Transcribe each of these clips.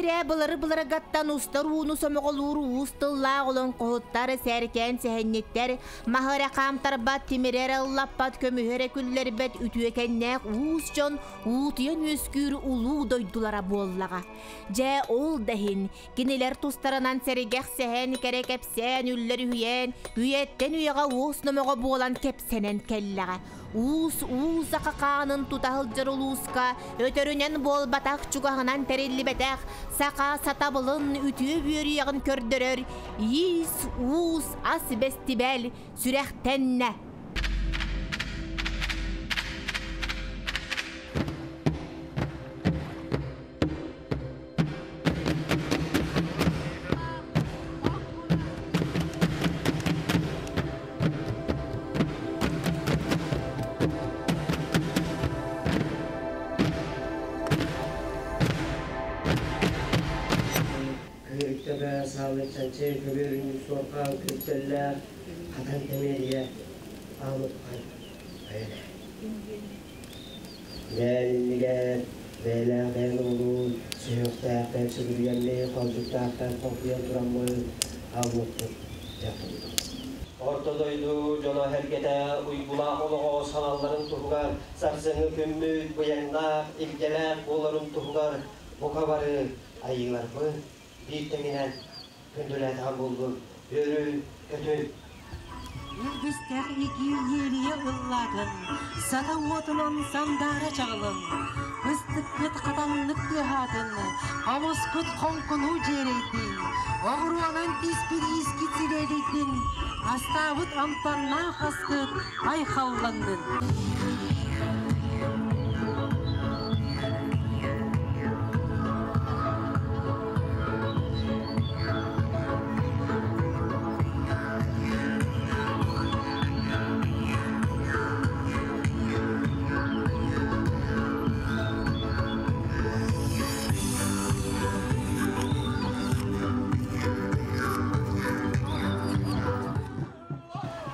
сирэ былыры-былыргаттан устар ууну сомоҕолуур уус тыллаах олоҥхоһуттар, сээркээн сэһэнньиттэр, маһы эрэ хаамтарбат, тимири эрэ ыллаппат, көмүһү эрэ күллэрбэт үтүөкэннээх уус дьон уутуйан үөскүүр улуу дойдулара буоллаҕа. Дьэ, ол да иһин, кинилэр тустарынан сэргэх сэһэн, кэрэ кэпсээн, үллэр үһүйээн, үйэттэн үйэҕэ уос номоҕо буолан кэпсэнэн кэллэҕэ. Уус уу саха хаанын тута сылдьар улууска өтөрүнэн буолбатах, чугаһынан тэриллибэтэх саха сатабылын үтүө үөрүйэҕин көрдөрөр Иис уус ас бэстибээл сүрэхтэннэ. Күһүрүктэбэ саалыччанчы көбүөрүнүк суорҕаан күртэллээх хатан тэмиэрийэ аамыппан айана. Бэйэлиннигэр бэйэлээх бэйэн оҕолуун, сүһүөхтээхтэн сүгүрүйэммит, холдьуктаахтан хоҥкуйан тураммыт аалбыппыт дьахталлар. Орто дойду дьоно-сэргэтэ уйгулаах олоҕо салалларын туһугар сарсыҥҥы күммүт быйаҥнаах, илгэлээх буоларын туһугар бука бары айыыларбыт биир тэҥинэн күндүлээтэҕим буоллун, үөрүн-көтүн! Илбистээх икии иэрийэ ыллаатын, сата уотунан сандаара чаҕылын, кыстыккыт хатаннык тыаһаатын, хомускут хоҥкунуу дьиэрэйдин, оҕуруонан тиспит иискит силиэлийдин, астаабыт амтаннаах аскыт айхалланнын.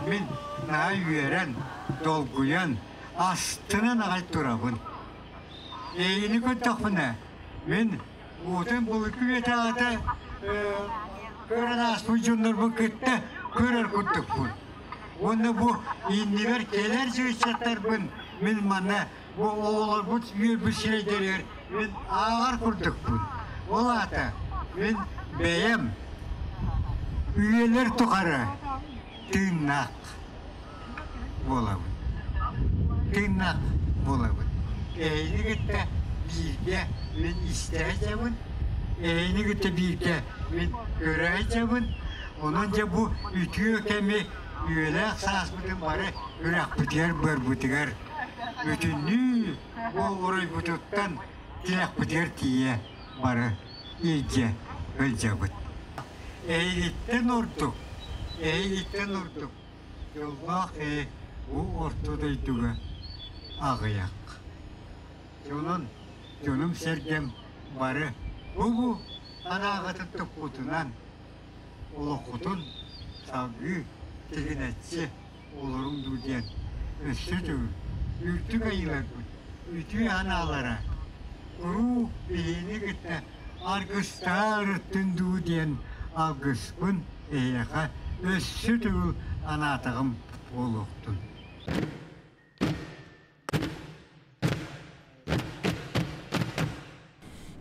Мин наһаа үөрэн, долгуйан, астынан аҕай турабын. Эйигини көрдөхпүнэ, мин уутун былыргы үйэтээҕитэ көрөн ааспыт дьоннорбун кытта көрөр курдукпун. Уонна бу иннибэр кэлэр ыччаттарбын мин манна бу оҕолорбут үөрбүт сирэйдэригэр мин ааҕар курдукпун. Ол аата мин бэйэм үйэлэр тухары тыыннаах буолабын. Тыыннаах буолабын. Эһини кытта бииргэ мин истэ сылдьабын, эһини кытта бииргэ мин көрө сылдьабын. Онон дьэ бу үтүө кэми үйэлээх сааспытын бары үрэхпитигэр-быарбытыгар бүтүннүү бу оройбутуттан тилэхпитигэр тиийэ бары илдьэ сылдьабыт. Эйигиттэн ордук, эйигиттэн ордук дьоллоох киһи бу орто дойдуга аҕыйах. Дьонун, дьонум-сэргэм бары бу-бу санааҕытын туппутунан олоххутун салгыы тигинэччи олоруҥ дуу диэн өссө төгүл үрдүк айыыларбыт үтүө санаалара куруук биһигини кытта аргыстаа ырыттын дуу диэн алгыспын эһиэхэ өссө төгүл анаатаҕым буолуохтун.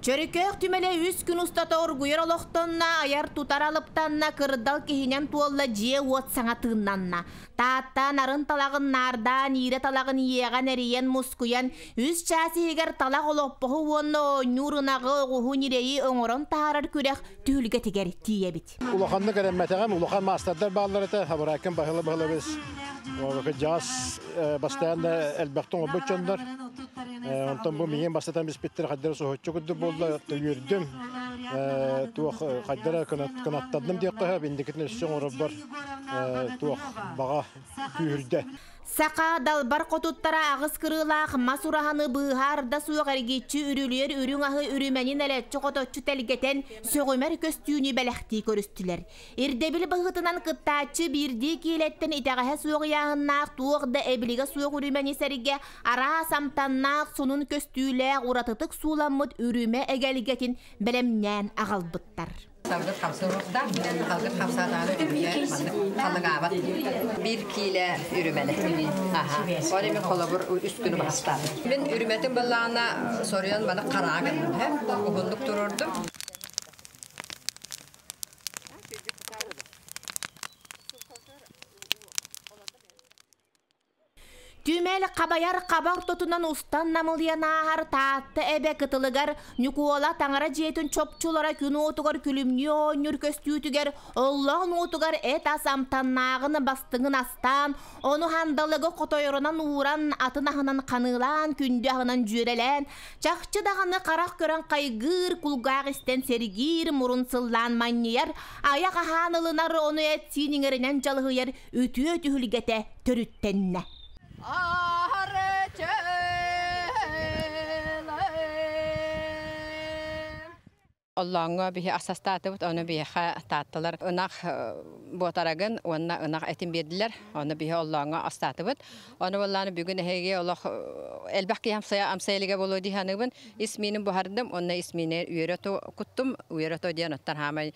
Чөрүкөөх түмэлэ үс күн устата оргуйар олохтонно, айар-тутар алыптанна, кырдал киһинэн туолла, дьиэ-уот саҥа тыыннанна. Тааттаан арын талаҕын наардаан, иирэ талаҕын иэҕэн, эрийэн, мускуйан, үс чаас иһигэр талах олоппоһу уонна оонньуур ынаҕы, оҕуһу, ньирэйи оҥорон таһаарар күрэх түһүлгэтигэр тиийэбит. Улаханнык эрэммэтэҕим, улахан маастардар бааллар этэ, Хабырайкин Баһыла Баһылабыс, дьаас бастаан да элбэхтэ оҥорбут дьоннор. Онтон бу миигин бастатан биспиттэр хайдара соһуччу курдук буолла, үөрдүм. Туох хайдара кынаттанным диэххэ сөп, индикитин өссө оҥорорбор. Туох баҕа күүһүрдэ. Саха далбар хотуттара аҕыс кырыылаах мас ураһаны быыһаар да суох эргиччи үрүлүйэр үрүҥ аһы үрүмэнин элэччи хоточчу тэлгэтэн сөҕүмэр көстүүнү бэлэхтии көрүстүлэр. Ирдэбил быһыытынан кыттааччы биирдии киилэттэн итэҕэһэ суох ыйааһыннаах туох да эбилигэ суох үрүмэни сэргэ араас амтаннаах сонун көстүүлээх уратытык сууламмыт үрүмэ эгэлгэтин бэлэмнээн аҕалбыттар. Салгыт хамсыырдаах, салгыт хамсаатаҕына үрүмэ маннык халыҥаабат. Биир киилэ үрүмэни. Аха. Ол эми холобур үс күнү баһастаатым. Мин үрүмэтин былаана соруйан маны хараҕа гынным. Уһуннук туруордум. Түмэл хабайар хаба ортотунан устан намылыйан ааһар Таатта эбэ кытылыгар Ньукуола таҥара дьиэтин чопчулара күн уотугар күлүмнүү оонньуур көстүүтүгэр оллоон уотугар эт ас амтаннааҕын бастыҥын астаан, ону хандалыгы хотойорунан ууран, атын аһынан ханыылаан, күндү аһынан дьүөрэлээн, чахчы даҕаны харах көрөн хайгыыр, кулгаах истэн сэргиир, мурун сыллаан манньыйар, айах аһаан ылынар, ону эт-сиин иҥэринэн дьалыһыйар үтүө түһүлгэтэ төрүттэннэ. Оллооҥҥо биһи асастаатыбыт, ону биһиэхэ таатталар ынах буотарагын уонна ынах этин биэрдилэр. Ону биһи оллооҥҥо астаатыбыт. Ону буоллааны бүгүн эһиги олох элбэх киһи амсайа амсайа илигэ буолуо дии саныыбын. Ис миинин буһардым, уонна ис миини үөрэ куттум. Үөрэ диэн оттон хаамай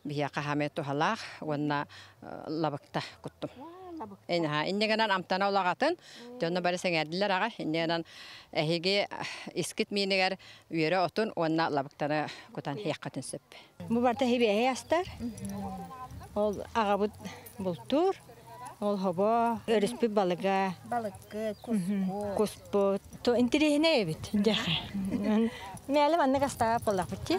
биһиэхэ хаамай туһалаах уонна лабыкта куттум. Инньэ гынан амтана улаҕатын, дьонно бары сэҥээрдилэр аҕа. Инньэ гынан эһиги искит миинигэр үөрэ отун уонна лабыктаны кутан иһиэххитин сөп. Бу барта хибиэһэй астар. Ол аҕабыт бултуур. Ол хобо, өрүспүт балыга. Балыккы, куспут. Куспут. То интириэһинэй эбит, дьэхэ. Мээлэ маннык астаҕа буоллахпыт ти.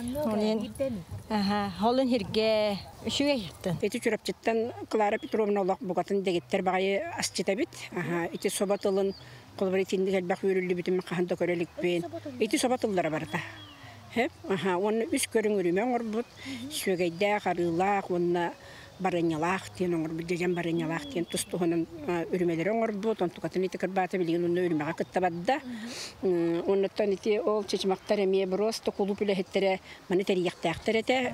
Аха, холун хирге үчүгэй аттын. Ити Чурапчыттан Клара Петровна олох букатын дэгиттэр баҕайы асчыт эбит. Аха, ити собо тылын холобур итинник элбэх үөрүллүбүтүн хаһан да көрө иликпин. Ити собо тыллара барыта. Хэп, аха, уонна үс көрүҥ үрүмэ оҥорбут, сүөгэйдээх, арыылаах уонна барыанньалаах диэн оҥорбут, дьэдьэн барыанньалаах диэн тус-туһунан үрүмэлэри оҥорбут, онтукатын ити кырбаата билигин онно үрүмэҕэ кытта барда. Оннуттан ити ол чычымахтар эмиэ просто кулууп үлэһиттэрэ маны тэрийиэхтээхтэр этэ,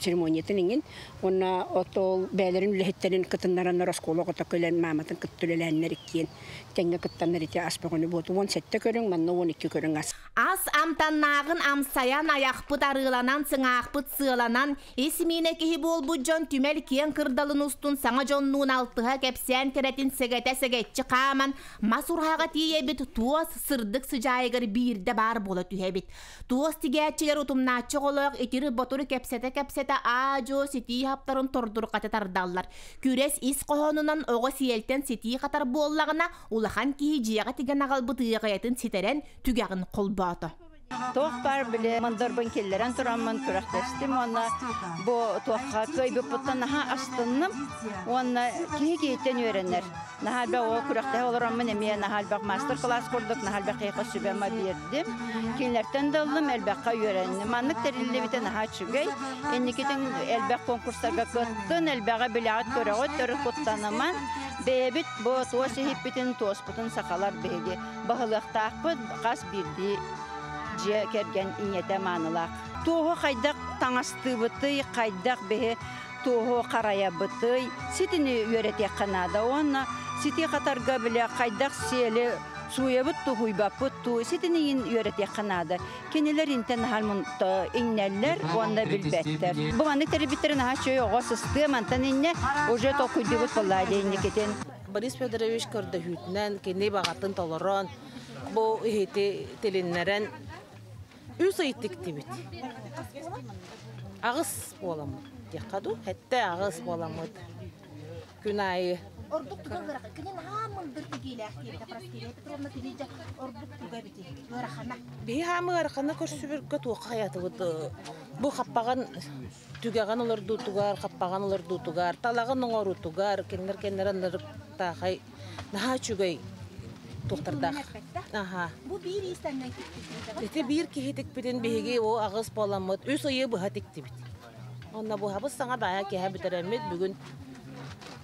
церемониятын иҥин. Уонна от ол бэйэлэрин үлэһиттэрин кытыннараннар оскуола оҕото кэлэн мааматын кытта үлэлээннэр иккиэн тэҥҥэ кыттаннар ити ас бөҕөнү буоту 17 көрүҥ, манна 12 көрүҥ ас. Ас амтаннааҕын амсайан, айахпыт арыыланан, сыҥаахпыт сыаланан, ис миинэ киһи буолбут дьон түмэл киэҥ кырдалын устун саҥа дьоннуун алтыһа кэпсээн кэрэтин сэгэтэ сэгэччи хааман, мас ураһаҕа тиийэбит, туос сырдык сыдьаайыгар биирдэ баар буола түһэбит. Туос тигээччилэр утумнааччы оҕолоох итири-ботуру кэпсэтэ-кэпсэтэ аа-дьуо ситии хаптарын тордурҕата тардаллар. Күрэс ис хоһоонунан оҕо сиэлтэн ситии хатар буоллаҕына, улахан киһи дьиэҕэ тигэн аҕалбыт ыаҕайатын ситэрэн, түгэҕин холбоото. Туох баар били мандарбын киллэрэн тураммын күрэхтэстим уонна бу туохха кыайбыппыттан наһаа астынным уонна киһи киһиттэн үөрэнэр. Наһаа элбэх оҕо күрэхтэһэ олороммун эмиэ наһаа элбэх мастер-класс курдук наһаа элбэх киһиэхэ сүбэ-ама биэрдим. Кинилэртэн да ыллым, элбэххэ үөрэнним. Маннык тэриллибитэ наһаа үчүгэй. Инникитин элбэх конкурстарга кыттын, элбэҕи билэҕит, көрөҕүт, төрүт куттаныман. Бэйэбит бу туос иһиппитин, туоспутун сахалар биһиги баһылыахтаахпыт хас биирдии дьиэ кэргэн ийэтэ маанылаах. Туоһу хайдах таҥастыыбытый, хайдах биһи туоһу харайабытый, ситини үөрэтиэххэ наада уонна сити хатарга билэ хайдах сиэли сууйабыт туу, туу, ситини иин үөрэтиэххэ наада. Кинилэр интэн наһаа иҥнэллэр уонна билбэттэр. Бу маннык тэрийбиттэрин наһаа үчүгэй оҕо сыстыа мантан иннэ уже толкуйдуубут буоллаа диэн Борис Федорович көрдөһүүтүнэн кини баҕатын толорон бу иһити тилиннэрэн үс ый тиктибит. Аҕыс буоламмыт диэххэ дуу, хэтте аҕыс буоламмыт күн аайы. Ордук туга ыарахан. Кини наһаа мындыр тигиилээх диэбитэ Прасковья Петровна кини дьэ ордук туга эбити ыарахана. Биһи хаамы ыарахана көрсүбүргэ туохха хаятыбыт бу хаппаҕан түгэҕин олордуутугар, хаппаҕан олордуутугар, талаҕын оҥоруутугар, кинилэр кэннэр аннарыктаахай наһаа үчүгэй туохтардаах. Аха. Бу биир иистэннэн тиктибит. Ити биир киһи тикпитин биһиги о аҕыс буоламмыт үс ыйы быһа тиктибит. Онно бу хабыс саҥа баайа киһэ бүтэрэммит бүгүн.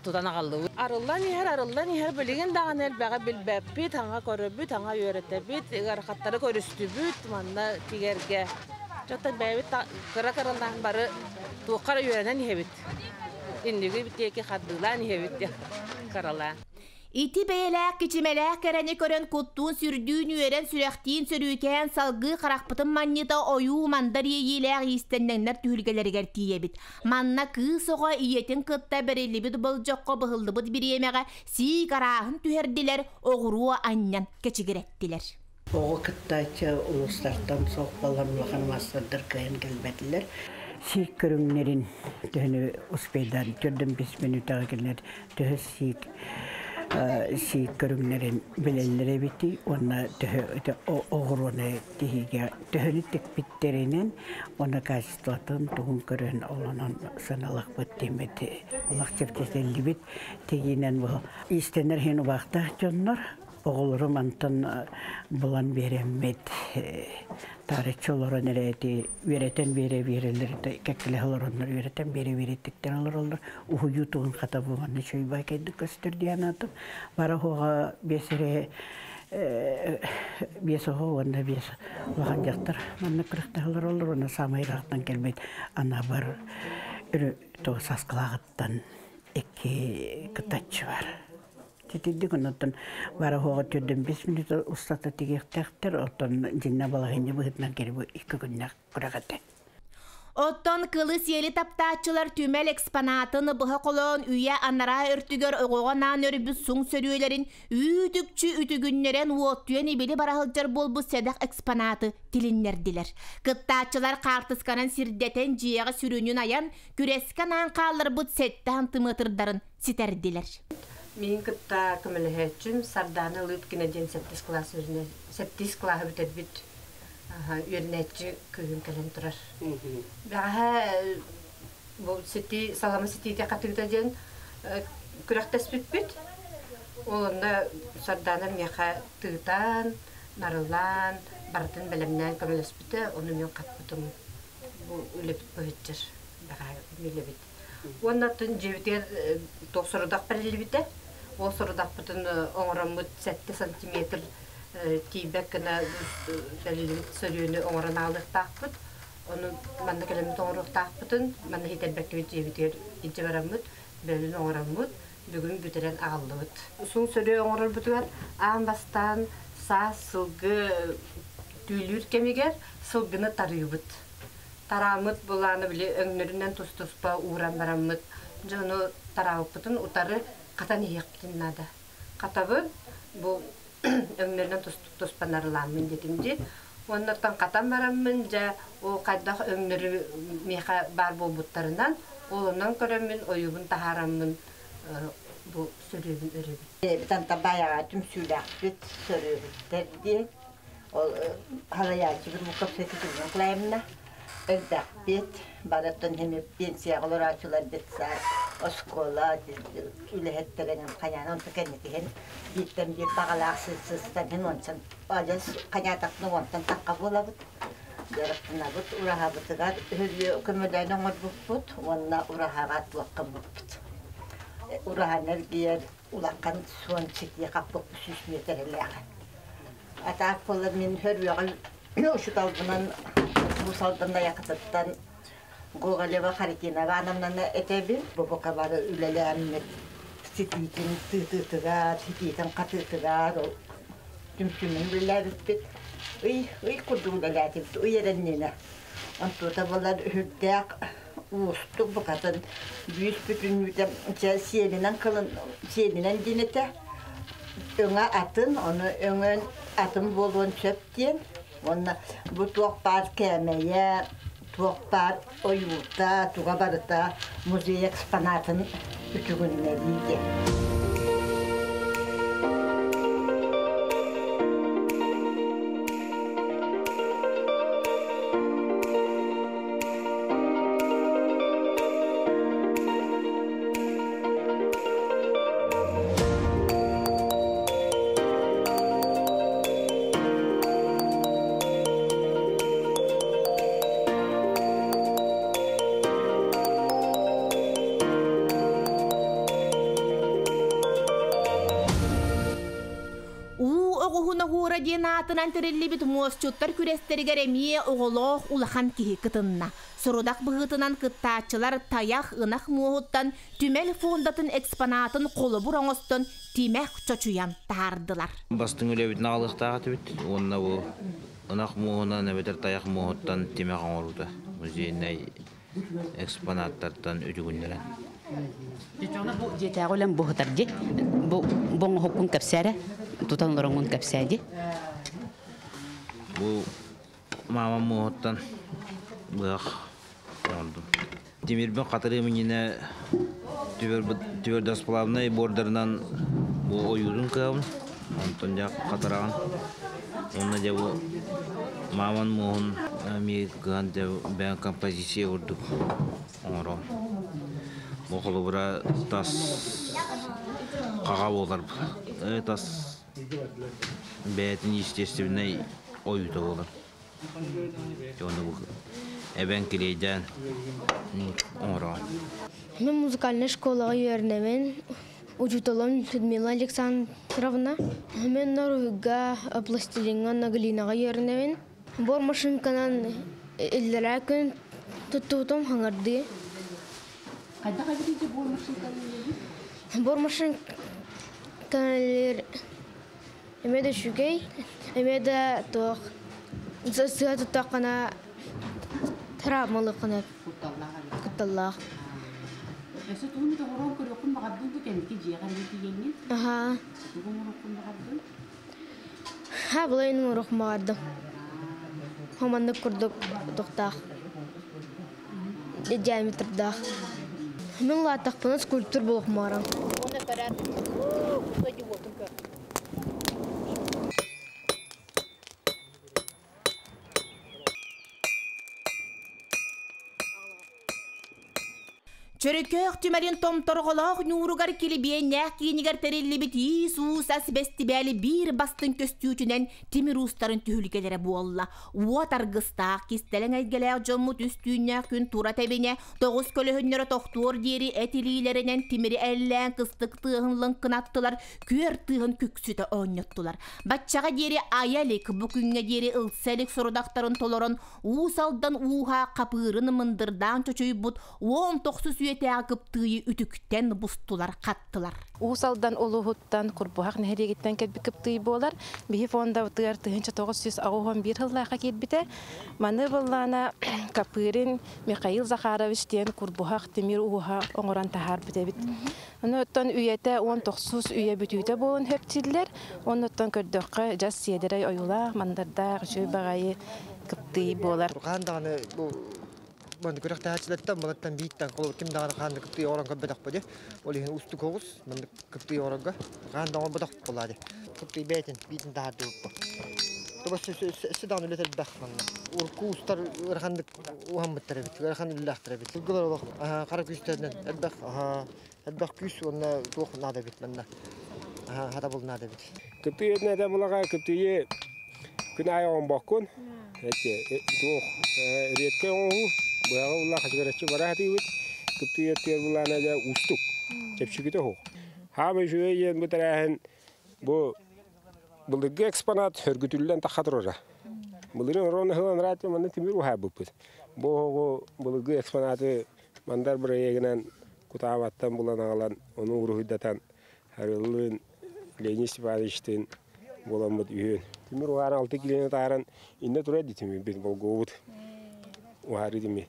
Тутан аҕаллыбыт. Арыллан иһэр, арыллан иһэр билигин даҕаны элбэҕи билбэппит, аҥа көрөбүт, аҥа үөрэтэбит, ыарахаттары көрүстүбүт манна тигэргэ. Дьоттон бэйэбит кыра-кыралаан бары туохха эрэ үөрэнэн иһэбит. Инниги диэки хардыылаан иһэбит диэн кыралаан. Ити бэйэлээх кичимэлээх кэрэни көрөн куттуун сүрдүүн үөрэн сүрэхтиин сөрүүкээн салгыы харахпытын манньыта ойуу мандар иэйиилээх иистэнньэҥнэр түһүлгэлэригэр тиийэбит. Манна кыыс оҕо ийэтин кытта бэриллибит болдьоххо быһыллыбыт бириэмэҕэ сиик арааһын түһэрдилэр, оҕуруо анньан кэчигирэттилэр. Оҕо кыттааччы улуустартан суох буолан улахан маастардар кыайан кэлбэтилэр. Сиик көрүҥнэрин төһөнү успейдаан төрдөн бис мүнүүтэҕэ кинилэр төһө сиик сиик көрүҥнэрин билэллэр эбитий уонна төһө оҕуруону тиһиигэ төһөнү тикпиттэринэн уонна качествотын тугун көрөн олонон сыаналахпыт диэммит олох чэпчэтиллибит тигиинэн бу иистэнэр иһин убаахтаах дьоннор оҕолору мантан булан биэрэммит таарыччы олорон эрэ ити үөрэтэн биэрэ биэрэллэр кэккэлэһэ олороннор үөрэтэн биэрэ биэрэтиктэр олороллор уһуйуу тугун хата бу манна чуйбай кэйдик көстөр диэн аатым бара хуоҕа биэс эрэ биэс оҕо уонна биэс улахан дьахтар манна күрэхтэһэ олороллор уонна саамай ыраахтан кэлбит анабар туга саскылааҕыттан икки кытаччы бар. Титирдик оннуттан бара хуоҕа төрдөн бес минута устата тигиэхтээхтэр, оттон дьиннэ балаһынньа быһытынан кери бу икки күннээх күрэх этэ. Оттон кылы-сиэли таптааччылар түмэл экспонатын быһа холоон үйэ анараа өртүгэр оҕоҕо наан өрбүт суҥ сөрүөлэрин үүт-үкчү үтүгүннэрэн уоттуйан ибили бара сылдьар буолбут сэдэх экспонаты тилиннэрдилэр. Кыттааччылар хаартысканан сирдэтэн дьиэҕэ сүрүнүн айан, күрэскэ анаан хаалларбыт сэттэ хантымыатырдарын ситэрдилэр. Миин кытта көмөлөһөөччүм Сардаана Лыткина диэн сэттис кылаас сэттис кылааһы бүтэрбит үөрэнээччи кыыһым кэлэн турар. Бэҕэһээ бу сити салама ситиитэ хатыыта диэн күрэхтэспиппит. Ол онно Сардаана миэхэ тыытан, нарылаан, барытын бэлэмнээн көмөлөспүтэ, ону мин хаппытым. Бу үлэбит быһыччар бэҕэһээ үлэбит. Уонна атын дьиэбитигэр туох сорудах бэриллибитэ. Ол сорудахпытын оҥороммут 7 сантиметр тиийбэт гына бэриллибит сөрүөнү оҥорон аалыахтаахпыт. Ону манна кэлэммит оҥоруохтаахпытын, манна хитэрбэккэбит дьиэбитигэр илдьэ бараммыт, бөлүн оҥороммут, бүгүн бүтэрэн аҕаллыбыт. Суҥ сөрүө оҥорорбутугар аан бастаан саас сылгы түүлүүр кэмигэр сылгыны тарыыбыт. Тарааммыт былааны били өҥнөрүнэн тус-туспа ууран бараммыт дьону тараабыппытын утары хатан иһиэхпитин наада. Хатабын бу өҥнөрүнэн тус-туспа нарылааммын диэтим дии. Уоннаттан хатан бараммын дьэ ол хайдах өҥнөрү миэхэ баар буолбуттарынан ол онон көрөммүн ойуубун таһаараммын бу сөрүөбүн өрөбүн. Битанта баяҕа түмсүүлээхпит сөрүөбүттэр диэн ол халайааччыбыт Луков Екатерина Николаевна элбэхпит барыттан хеми пенсияҕа олорооччулар детсад оскуола үлэһиттэринэн хайаан онто кэнникиһин бииртэн биир баҕалаах сыстан хин онсон адьас хайаатахпына уонтан тахха буолабыт дьарыктанабыт ураһабытыгар көмөлөөн оҥорбуппут уонна ураһаҕа туоххаммыппыт ураһаны эргийэр улахан суон ситии хаппыппыт сүүс миэтэрэлээх атаак буолар мин хөрүөҕүн учуталбынан Уус-Алдан Найахытыттан Гоголева Харитина Ивановнаны этэбин. Бу бука бары үлэлээммит ситиитин тыытыытыгар, ситиитин хатыытыгар түмсүүнүн үлэлээбиппит. Ый, ый курдук үлэлээтибит, ый эрэннинэ. Онтуота буолар үрдээх уустук букатын бүүс бүтүннүүтэ сиэлинэн кылын сиэлинэн диэн этэ. Өҥө атын, ону өҥөн атын буолуон сөп диэн. Уонна бу туох баар кээмэйэ, туох баар ойуута, туга барыта музей экспонатын үтүгүннэрии диэн. Ойуун оһуора диэн аатынан тэриллибит муосчуттар күрэстэригэр эмиэ оҕолоох улахан киһи кытынна. Сорудах быһыытынан кыттааччылар тайах, ынах муоһуттан түмэл фондатын экспонатын холобур оҥостон тимэх чочуйан таһаардылар. Бастыҥ үлэбитин аҕалыахтаах этибит уонна бу ынах муоһунан эбэтэр тайах муоһуттан тимэх оҥоруута музейнай экспонаттартан үтүгүннэрэн. Дьоно бу дьиэтээҕи үлэм бу сытар дии. Бу бу оҥоһуккун кэпсээрэ, тутан олороҥҥун кэпсээ дии. Бу маамам муоһуттан быһах оҥордум. Тимирбин хатырыам иннинэ твердосплавнай бордарынан бу ойуурун кыһабын. Онтон дьэ хатараҕын. Уонна дьэ бу мааман муоһун эмиэ кыһан дьэ бэйэм композиция курдук оҥоробун. Бу холобура тас хаҕа буолар. Тас бэйэтин естественнэй ойуута буолар. Ону бу эбэн килиэйдээн оҥороҕун. Мен музыкальнай школаҕа үөрэнэбин. Учууталым Людмила Александровна. Мен Норуһуга пластилиҥҥа уонна глинаҕа үөрэнэбин. Бор машинканан иллэрээ күн туттубутум хаҥардыы. Хайдах эбитий бор машинканан үлэлиир? Бор машинканан үлэлиир эмиэ да үчүгэй, эмиэ да туох сыа туттаххына травмалыаххына кутталлаах. Өссө тугун эмит оҥорон көрүөххүн баҕардыҥ дуу кэнники дьиэҕэр эмиэ тиийэҥҥин? Аһаа. Тугу оҥоруоххун баҕардыҥ? Ха, былайын оҥоруохпун баҕардым. Хоманнык курдук туохтаах диаметрдаах. Мин улааттахпына скульптор буолуох баҕарам. Чөрөкөөх түмэлин томторҕолоох ньууругар килибиэннээх киинигэр тэриллибит иис-уус ас бэстибээли биир бастыҥ көстүүтүнэн тимир уустарын түһүлгэлэрэ буолла. Уот аргыстаах, кистэлэҥ эйгэлээх дьоммут үс түүннээх күн тура тэбинэ, тоҕус көлөһүннэрэ тохтуор диэри эт илиилэринэн тимири эллээн кыстык тыаһын лыҥкынаттылар, күөр тыаһын күксүтэ оонньоттулар. Баччаҕа диэри айа илик, бу күҥҥэ диэри ылса илик сорудахтарын толорон, Уус Алдан ууһа хапыырын мындырдаан чочуйбут 19 үйэтээҕи кыптыыйы үтүктэн бустулар, хаттылар. Уус Алдан улууһуттан Курбуһах нэһилиэгиттэн кэлбит кыптыый буолар. Биһи фондабытыгар 1981 сыллаахха киирбитэ. Маны быллаана Капырин Михаил Захарович диэн Курбуһах тимир ууһа оҥорон таһаарбыт эбит. Ону оттон үйэтэ 19 үйэ бүтүүтэ буолан хөптүүллэр. Оннуттан көрдөххө дьас сиэдэрэй ойуулаах, мандардаах, үчүгэй баҕайы кыптыый буолар. Хаан даҕаны бу манна күрэхтэһээччилэртэн балаттан бииртэн холобур ким даҕаны хаан да кыптыый оҥорон көрбөтөхпө дии. Ол иһин устук оҕус маннык кыптыый оҥорорго хаан да оҥорботох буолаа дии. Кыптыый бэйэтин биитин таһаардыбыппыт. Тоҕо өссө даҕаны үлэтэ элбэх манна. Урукку уустар ыараханнык уһаммыттар эбит, ыарахан үлэлээхтэр эбит. Сылгылар олох хара күүстэринэн элбэх элбэх күүс уонна туох наада эбит манна. Хатабыл наада эбит. Кыптыый этинэ булаҕа кыптыйы күн аайы оҥбоккун. Эти туох редкэй оҥоһуу быһаҕа улла хачыгыраччы бара сатыыбыт. Кыптыый өттүгэр булаана дьэ уустук. Чэпчэкитэ суох. Хаамай үчүгэй диэн бу тэрээһин бу былыргы экспонат сөргүтүллэн тахха турара. Былырыын орон ыһылан ыраатым манна тимир уһаабыппыт. Бу оһоҕу былыргы экспонаты мандар бырайыагынан Кутаабаттан булан аҕалан ону уруһуйдатан Харыллыын Леонид Степановичтыын буоламмыт үһүөн. Тимир уһаара алты килиэни таһааран иннэ турар дии тимирбит болгуобут. Уһаарыы тимир.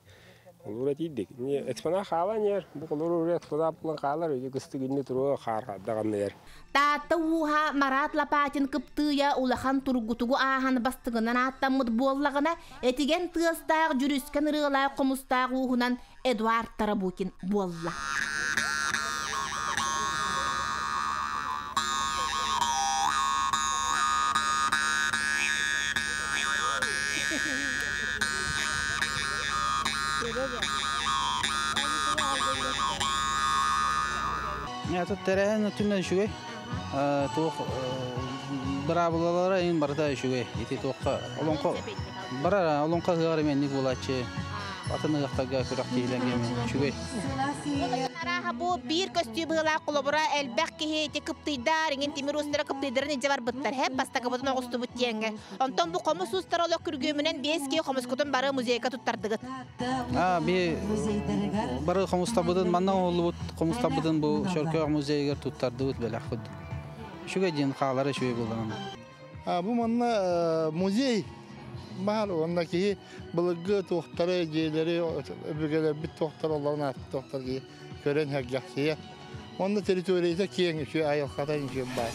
Олура тиийдик. Экспонат хаалан иһэр. Бу холору экспонат булан хаалар. Үйэ кыстык иннэ туруо хаар даҕанныйар. Таатта ууһа Марат Лопатин кыптыыйа улахан тургутугу ааһан бастыҥынан ааттаммыт буоллаҕына, этигэн тыастаах дьүрүскэн ырыалаах хомустаах ууһунан Эдуард Тарабукин буолла. Тут тэрээһин өттүнэн үчүгэй. Туох быраабылалара ин барыта үчүгэй. Ити туохха олоҥхо барар олоҥхо ыһыаҕар эмиэ инник буолааччы. Атын ыһыахтарга күрэхтэһиилэргэ үчүгэй. Арааһа бу биир көстүү быһыылаах холобура элбэх киһи ити кыптыйдар, иҥин тимир уустара кыптыйдарын илдьэ барбыттар, һэп бастакыбытын оҕустубут диэҥҥэ. Онтон бу хомус уустара олох күргүөмүнэн биэс киһи хомускутун бары музейга туттардыгыт. А, би бары хомустарбытын манна оҥоһуллубут хомустарбытын бу Чөркөөх музейыгар туттардыбыт бэлэх курдук. Үчүгэй диэн хаалара үчүгэй буоллаҕына. Бу манна музей баар, онно киһи былыргы туохтары, дьиэлэри, өбүгэлэрбит туохтар олорон ааспыт туохтар киһи көрөн сэргэхсийэ. Онно территорията киэҥ, үчүгэй айылҕата үчүгэй баар.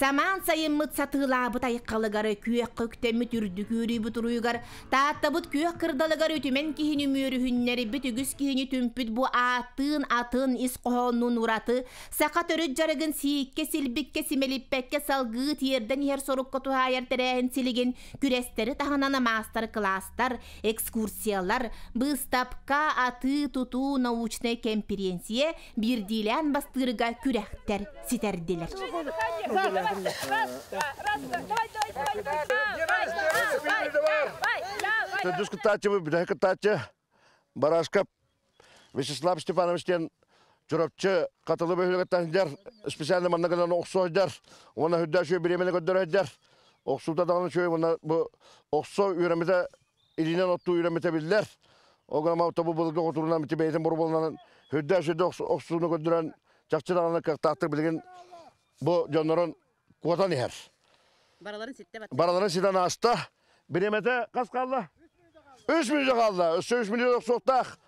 Самаан сайыммыт сатыылаабыт айхалыгар, күөххэ үктэммит үрдүк үөрүүбүт уруйугар, Тааттабыт күөх кырдалыгар үтүмэн киһини үмүөрүһүннэрбит үгүс киһини түмпүт бу ааттыын атын ис хоһооннуун ураты саха төрүт дьарыгын сииккэ силбиккэ симэлиппэккэ салгыы тиэрдэн иһэр сорукка туһаайар тэрээһин силигин күрэстэри таһынан маастар-кылаастар, экскурсиялар, быыстапка, атыы-тутуу, научнай кэмпириэнсийэ, биирдиилээн бастыырга күрэхтэр ситэрдилэр. Төрдүс кыттааччыбыт, бүтэһик кыттааччы Барашков Вячеслав Степанович диэн Чурапчы Хатылы бөһүөлэгиттэн сылдьар, специально манна кэлэн охсо сылдьар, уонна үрдээх үчүгэй бириэмэни көрдөрө сылдьар. Охсуута даҕаны үчүгэй уонна бу охсо үөрэммитэ илиинэн оттуу үөрэммитэ биллэр. Ол гынан бу былыргы хотуурунан бити бэйэтин боруобаланан үрдээх үчүгэй охсууну көрдөрөн чахчы даҕаны кыахтаахтык билигин бу дьоннорун куотан иһэр. Бараларын ситтэ батта. Бараларын ситэн ааста. Бириэмэтэ хас хаалла? Үс мүнүүтэ хаалла. Өссө үс мүнүүтэ охсуохтаах.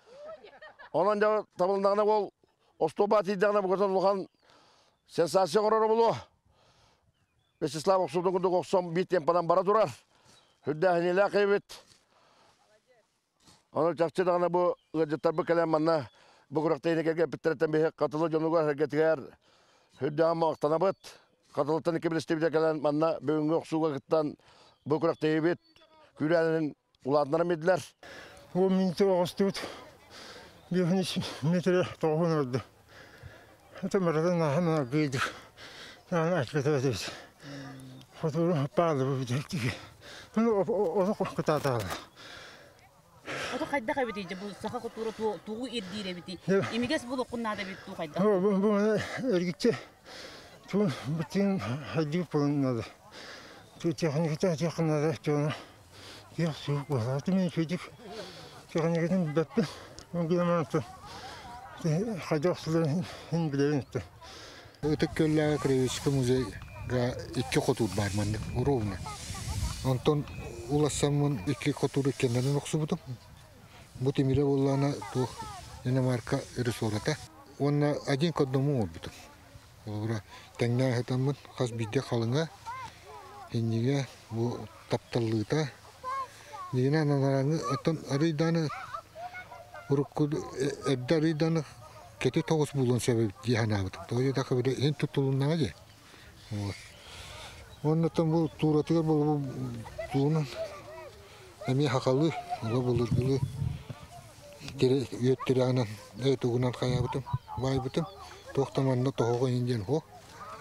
Онон дьэ табылыннаҕына ол остуолба тиийдэҕинэ букатын улахан сенсация оҥороро буолуо. Вячеслав охсуутун курдук охсон биир темпанан бара турар. Үрдээһиниилээх эбит. Онон чахчы даҕаны бу ыалдьыттарбыт кэлэн манна бу күрэхтэһиини кэргэммиттэриттэн биһи Хатылы дьонугар сэргэтигэр сүрдээҕин махтанабыт. Хатылыттан икки билистибитэ кэлэн манна бүгүҥҥү охсууга кыттан бу күрэхтэһиибит күүрээнин улаатыннаран биэрдилэр. Бу минуту оҕустубут биэһин метре тоҕуһун орду. Это маратын нахан аргыйдык. Нахан ачкатабат. Хотуру паалы бу бүтектиги. Ну ону кытаатаҕына. Ото хайдах эбитий дьэ бу саха кутуура тугу ирдиир эбитий? Имигэс булуоххун наада эбит дуу хайдах? Бу бу эргиччи туун бутин хайдыы пулун надо. Ту техниката техника надо туна. Тех сук болаты мен чөйдик. Техникатын бәппин. Онгуламанты. Хайдах сылын хин билебин. Ытык Көллээҕи краеведческий музейга икки хотуур баар маннык ровно. Онтон улассаммын икки хотуур иккиэннэрин охсубутум. Бу тимирэ буоллаҕына туох иномарка ресората. Уонна один к одному оҥорбутум. Холобура, тэҥнээн сытаммын хас биирдии халыҥа, иннигэ бу тапталлыыта. Дигинэн анарааҥҥы оттон арыйдааны урукку эрдэ арыйдааны кэти тоҕус буолуон сөп эбит дии санаабытым. Тоҕо диэтэххэ били иһин туттулуннаҕа дии. Вот. Уонна бу тууратыгар буолбу туунан эмиэ хахалыы, ола былыргылыы үөт тирэҕинэн тугунан хайаабытым, баайбытым. Туох да манна тоһоҕо иһин диэн суох.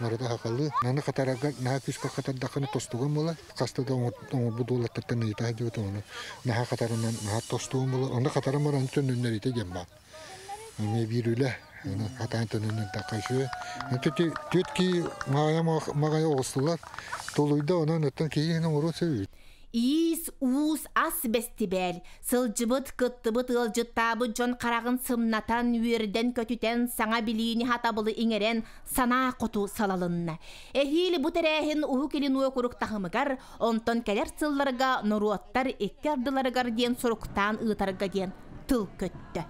Барыта хахалыы. Аны хатарарга наһаа күүскэ хатардаххына тостуган буолар. Хаста да оҥорбут уолаттартан ыйыта сылдьыбытым ону наһаа хатарынан наһаа тостуган буолар. Онно хатаран баран төннөннөрүтэ диэн баар. Эмиэ биир үлэ. Аны хатаан төннөннөрдөххө үчүгэй. Түөрт киһи маҕайа маҕайа оҕустулар. Тулуйда онон оттон киһи иһин оҥоруон сөп Иис, уус, ас бэстибээл. Сылдьыбыт, кыттыбыт ыалдьыттаабыт дьон хараҕын сымнатан, үөрдэн-көтүтэн, саҥа билиини хатабылы иҥэрэн, санаа хоту салалынна. Эһиил бу тэрээһин Уһук Илин уокурук таһымыгар, онтон кэлэр сылларга норуоттар икки ардыларыгар диэн суруктаан ыытарга диэн тыл көттө.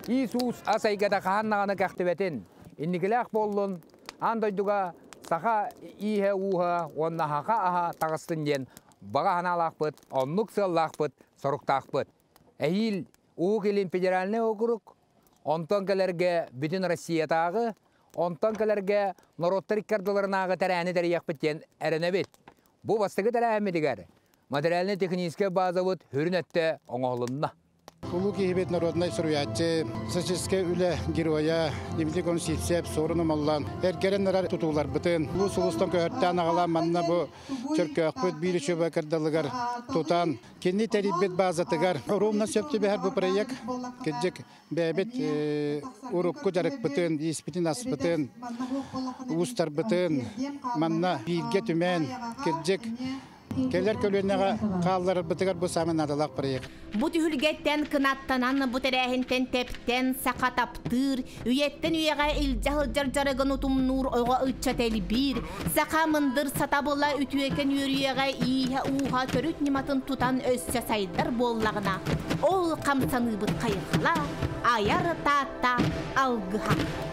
Иис-уус ас эйгэтэ хаһан даҕаны кэхтибэтин, инникилээх буоллун, Аан дойдуга саха ииһэ-ууһа уонна саха аһа таҕыстын диэн баҕа санаалаахпыт, оннук сыаллаахпыт, соруктаахпыт. Эһиил Уһук Илин федеральнай округ, онтон кэлэргэ бүтүн Россиятааҕы, онтон кэлэргэ норуоттар икки ардыларынааҕы тэрээһини тэрийиэхпит диэн эрэнэбит. Бу бастакы тэрээһиммитигэр материально-техническэй базабыт сүрүн өттө оҥоһулунна. Улуу киһибит народнай суруйааччы, социалистическай үлэ геройа Дмитрий Консивцев суорун омоллоон эргэрэн эрэр тутууларбытын улуус улуустан көһөртөөн аҕалан манна бу Чөркөөхпүт биир үчүгэй кырдалыгар тутан кини тэрийбит базатыгар ровно сөп түбэһэр бу проект кырдьык бэйэбит урукку дьарыкпытын, ииспитин-аспытын, уустарбытын манна бииргэ түмэн кырдьык Кэлэр көлүөнэҕэ хаалларарбытыгар бу саамай наадалаах проект. Бу түһүлгэттэн кынаттанан, бу тэрээһинтэн тэптэн, саха таптыыр, үйэттэн үйэҕэ илдьэ сылдьар дьарыгын утумнуур оҕо ыччат элбиир, саха мындыр сатабыла үтүөкэн үөрүйэҕэ ииһэ-ууһа төрүт ньыматын тутан өссө сайдар буоллаҕына, ол хамсаныыбыт хайҕала, айар Таатта алгыһа.